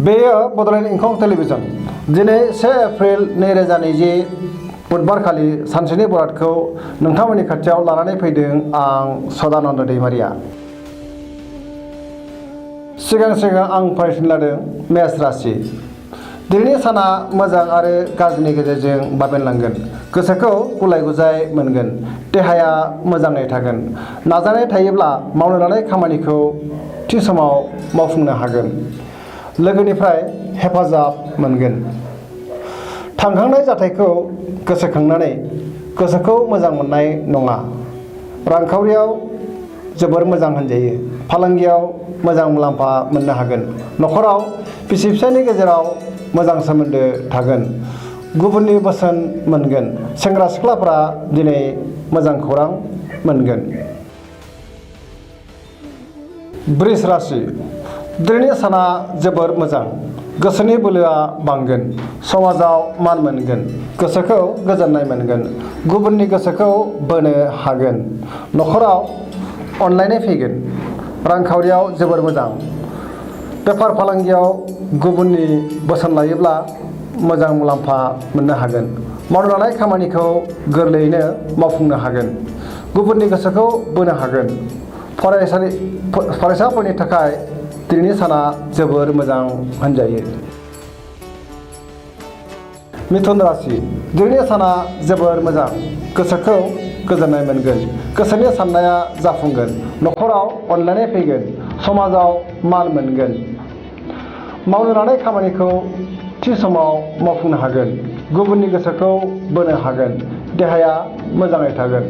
बेयो बड'लेण्ड इंखं टेलिभिजन दिनै 1 एप्रिल 2020 बुधबारखालि सानसेनि बरादखौ नोंथांमोननि खाथियाव लानानै फैदों आं सदानन्द दैमारिया। सिगां आं फरायफिन लादों मेष राशि। दिनैनि साना मोजां आरो गाज्रिनि गेजेरजों बाबेनलांगोन। गोसोखौ गुलाय गुजाय मोनगोन। देहाया मोजाङै थागोन। नाजानाय थायोब्ला मावनो लानाय खामानिखौ थि समाव मावफुंनो हागोन। लोगोनिफ्राय हेफाजाब मोनगोन। थांखांनाय जाथायखौ गोसोखांनानै गोसोखौ मोजां मोननाय नङा। रांखावरियाव जोबोर मोजां होनजायो। फालांगियाव मोजां मुलाम्फा मोननो हागोन। न'खराव बिसि फिसायनि गेजेराव मोजां सोमोन्दो थागोन। गुबुननि बोसोन मोनगोन। सेंग्रा सिख्लाफोरा दिनै मोजां खौरां मोनगोन। वृष राशि। दिनैनि साना जोबोर मोजां। गोसोनि बोलोआ बांगोन। समाजाव मान मोनगोन। गोसोखौ गोजोननाय मोनगोन। गुबुननि गोसोखौ बोनो हागोन। न'खराव अनलायनाय फैगोन। रांखावरियाव जोबोर मोजां। बेफार फालांगियाव गुबुननि बोसोन लायोब्ला मोजां मुलाम्फा मोननो हागोन। मावनो लानाय खामानिखौ गोरलैयैनो मावफुंनो हागोन। गुबुननि गोसोखौ बोनो हागोन। फरायसाफोरनि थाखाय दिनैनि साना जोबोर मोजां होनजायो। मिथुन राशि। दिनैनि साना जोबोर मोजां। गोसोखौ गोजोननाय मोनगोन। गोसोनि साननाया जाफुंगोन। न'खराव अनलायनाय फैगोन। समाजाव मान मोनगोन। मावनो लानाय खामानिखौ थि समाव मावफुंनो हागोन। गुबुननि गोसोखौ बोनो हागोन। देहाया मोजाङै थागोन।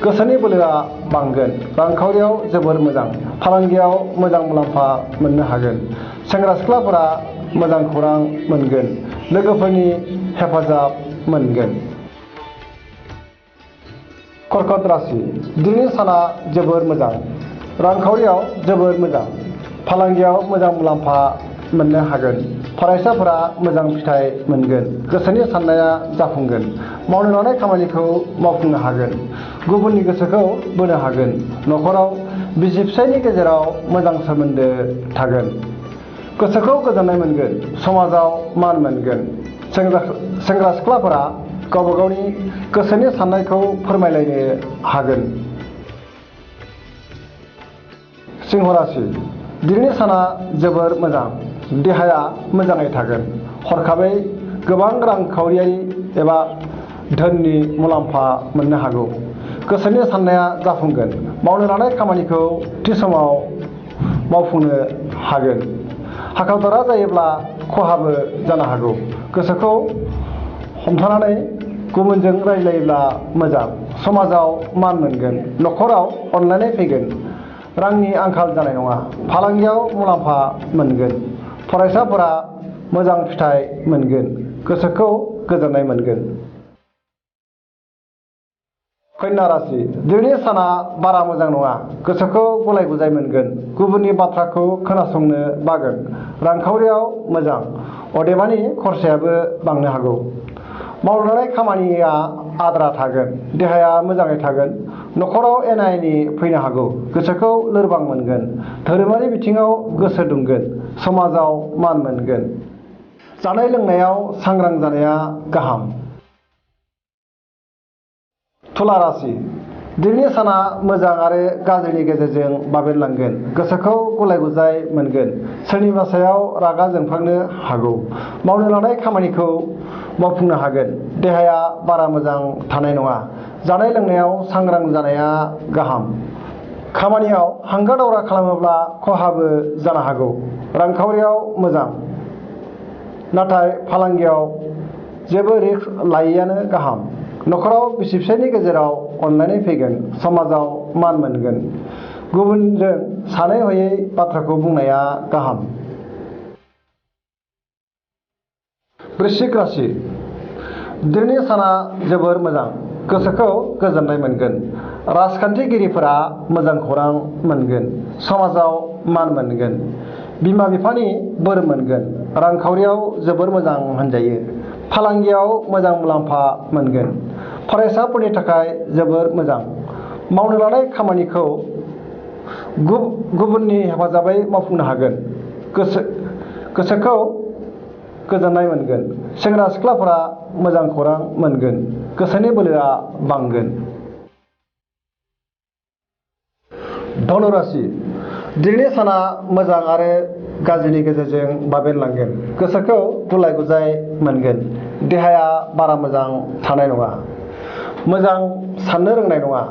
गोसोनि बोलोआ बांगोन। रांखावरियाव जोबोर मोजां। फालांगियाव मोजां मुलाम्फा मोननो हागोन। सेंग्रा सिख्लाफोरा मोजां खौरां मोनगोन। लोगोफोरनि हेफाजाब मोनगोन। कर्कट राशि। दिनैनि साना जोबोर मोजां। रांखावरियाव जोबोर मोजां। फालांगियाव मोजां मुलाम्फा मोननो हागोन। फरायसाफोरा मोजां फिथाइ मोनगोन। गोसोनि साननाया जाफुंगोन। मावनो लानाय खामानिखौ मावफुंनो हागोन। गुबुननि गोसोखौ बोनो हागोन। न'खराव बिसि फिसायनि गेजेराव मोजां सोमोन्दो थागोन। गोसोखौ गोजोननाय मोनगोन। समाजाव मान मोनगोन। सेंग्रा सिख्लाफोरा गावबा गावनि गोसोनि साननायखौ फोरमायलायनो हागोन। सिंह राशि। दिनैनि साना जोबोर मोजां। देहाया मोजाङै थागोन। हरखाबै गोबां रांखावरियारि एबा धोननि मुलाम्फा मोननो हागौ। गोसोनि साननाया जाफुंगोन। मावनो लानाय खामानिखौ थि समाव मावफुंनो हागोन। हाखावदारा जायोब्ला खहाबो जानो हागौ। गोसोखौ हमथानानै गुबुनजों रायज्लायोब्ला मोजां। समाजाव मान मोनगोन। न'खराव अनलायनाय फैगोन। रांनि आंखाल जानाय नङा। फालांगियाव मुलाम्फा मोनगोन। फरायसाफोरा मोजां फिथाइ मोनगोन। गोसोखौ गोजोननाय मोनगोन। कन्या राशि। दिनैनि साना बारा मोजां नङा। गोसोखौ गुलाय गुजाय मोनगोन। गुबुननि बाथ्राखौ खोनासंनो बागोन। रांखावरियाव मोजां। अदेबानि खरसायाबो बांनो हागौ। मावनो लानाय खामानिया आद्रा थागोन। देहाया मोजाङै थागोन। न'खराव एना एनि फैनो हागौ। गोसोखौ लोरबां मोनगोन। धोरोमारि बिथिङाव गोसो दुंगोन। समाजाव मान मोनगोन। जानाय लोंनायाव सांग्रां जानाया गाहाम। तुला राशि। दिनैनि साना मोजां आरो गाज्रिनि गेजेरजों बाबेनलांगोन। गोसोखौ गुलाय गुजाय मोनगोन। सोरनिबा सायाव रागा जोंफ्लांनो हागौ। मावनो लानाय खामानिखौ मावफुंनो हागोन। देहाया बारा मोजां थानाय नङा। जानाय लोंनायाव सांग्रां जानाया गाहाम। खामानियाव हांगा दावरा खालामोब्ला खहाबो जानो हागौ। रांखावरियाव मोजां। नाथाय फालांगियाव जेबो रिस्क लायैआनो गाहाम। न'खराव बिसि फिसायनि गेजेराव अनलायनाय फैगोन। समाजाव मान मोनगोन। गुबुनजों सानै हयै बाथ्राखौ बुंनाया गाहाम। वृश्चिक राशि। दिनैनि साना जोबोर मोजां। गोसोखौ गोजोननाय मोनगोन। राजखान्थिगिरिफोरा मोजां खौरां मोनगोन। समाजाव मान मोनगोन। बिमा बिफानि बोर मोनगोन। रांखावरियाव जोबोर मोजां होनजायो। फालांगियाव मोजां मुलाम्फा मोनगोन। फरायसाफोरनि थाखाय जोबोर मोजां। मावनो लानाय खामानिखौ गुबुननि हेफाजाबै मावफुंनो हागोन। गोसोखौ गोजोननाय मोनगोन। सेंग्रा सिख्लाफोरा मोजां खौरां मोनगोन। गोसोनि बोलोआ बांगोन। धनु राशि दिनैनि साना मोजां आरो गाज्रिनि गेजेरजों बाबेनलांगोन। गोसोखौ गुलाय गुजाय मोनगोन। देहाया बारा मोजां थानाय नङा। मोजां साननो रोंनाय नङा।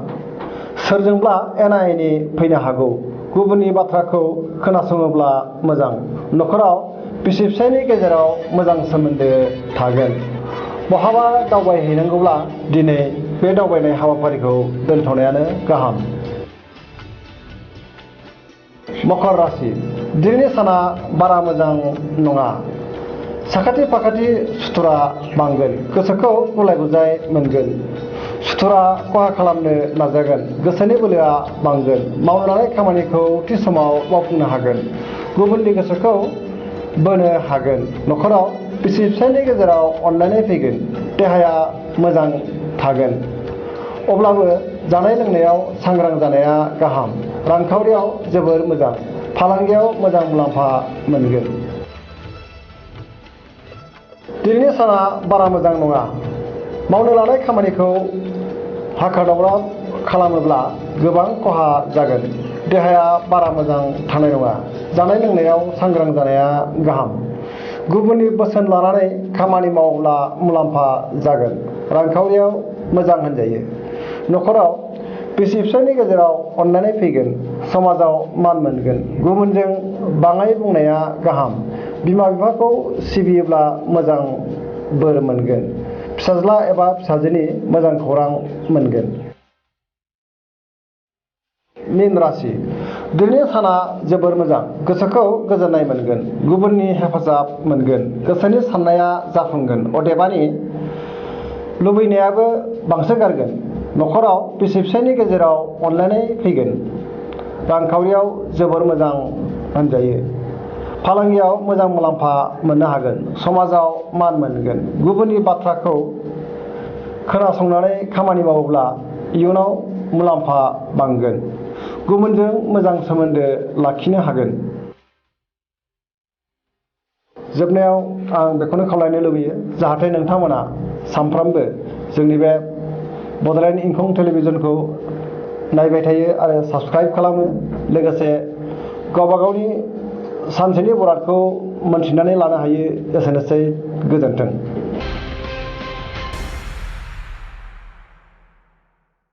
सोरजोंब्ला एना एनि फैनो हागौ। गुबुननि बाथ्राखौ खोनासङोब्ला मोजां। न'खराव बिसि फिसायनि गेजेराव मोजां सोमोन्दो थागोन। बहाबा दावबायहैनांगौब्ला दिनै बे दावबायनाय हाबाफारिखौ दोनथ'नायानो गाहाम। मकर राशि दिनैनि साना बारा मोजां नङा। साखाथि फाखाथि सुथुरा बांगोन। गोसोखौ गुलाय गुजाय मोनगोन। सुथुरा खहा खालामनो नाजागोन। गोसोनि बोलोआ बांगोन। मावनो लानाय खामानिखौ थि समाव मावफुंनो हागोन। गुबुननि गोसोखौ बोनो हागोन। न'खराव बिसि फिसायनि गेजेराव अनलायनाय फैगोन। देहाया मोजां थागोन। अब्लाबो जानाय लोंनायाव सांग्रां जानाया गाहाम। रांखावरियाव जोबोर मोजां। फालांगियाव मोजां मुलाम्फा मोनगोन। दिनैनि साना बारा मोजां नङा। मावनो लानाय खामानिखौ हाखा दावरा खालामोब्ला गोबां खहा जागोन। देहाया बारा मोजां थानाय नङा। जानाय लोंनायाव सांग्रां जानाया गाहाम। गुबुननि बोसोन लानानै खामानि मावोब्ला मुलाम्फा जागोन। रांखावरियाव मोजां होनजायो। न'खराव बिसि फिसायनि गेजेराव अनलायनाय फैगोन। समाजाव मान मोनगोन। गुबुनजों बाङाइ बुंनाया गाहाम। बिमा बिफाखौ सिबियोब्ला मोजां बोर मोनगोन। फिसाज्ला एबा फिसाजोनि मोजां खौरां मोनगोन। मीन राशि दिनैनि साना जोबोर मोजां। गोसोखौ गोजोननाय मोनगोन। गुबुननि हेफाजाब मोनगोन। गोसोनि साननाया जाफुंगोन। अदेबानि लुबैनायाबो बांसोगारगोन। न'खराव बिसि फिसायनि गेजेराव अनलायनाय फैगोन। रांखावरियाव जोबोर मोजां होनजायो। फालांगियाव मोजां मुलाम्फा मोननो हागोन। समाजाव मान मोनगोन। गुबुननि बाथ्राखौ खोनासंनानै खामानि मावोब्ला इयुनाव मुलाम्फा बांगोन। गुबुनजों मोजां सोमोन्दो लाखिनो हागोन। जोबनायाव आं बेखौनो खावलायनो लुबैयो जाहाथे नोंथांमोना सानफ्रामबो जोंनि बे बड'लेण्ड इंखं टेलिभिजनखौ नायबाय थायो आरो साबस्क्राइब खालामो। लोगोसे गावबा गावनि सानसेनि बरादखौ मोनथिनानै लानो हायो। एसेनोसै गोजोन्थों।